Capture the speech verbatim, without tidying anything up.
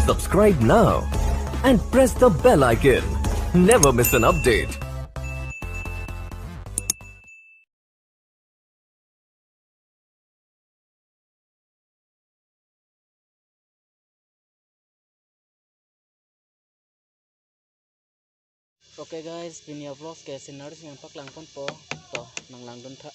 Subscribe now and press the bell icon. Never miss an update. Okay guys, pini a-vlogs ke sceneries nangpaklang ponpo. To, nanglangdun tha.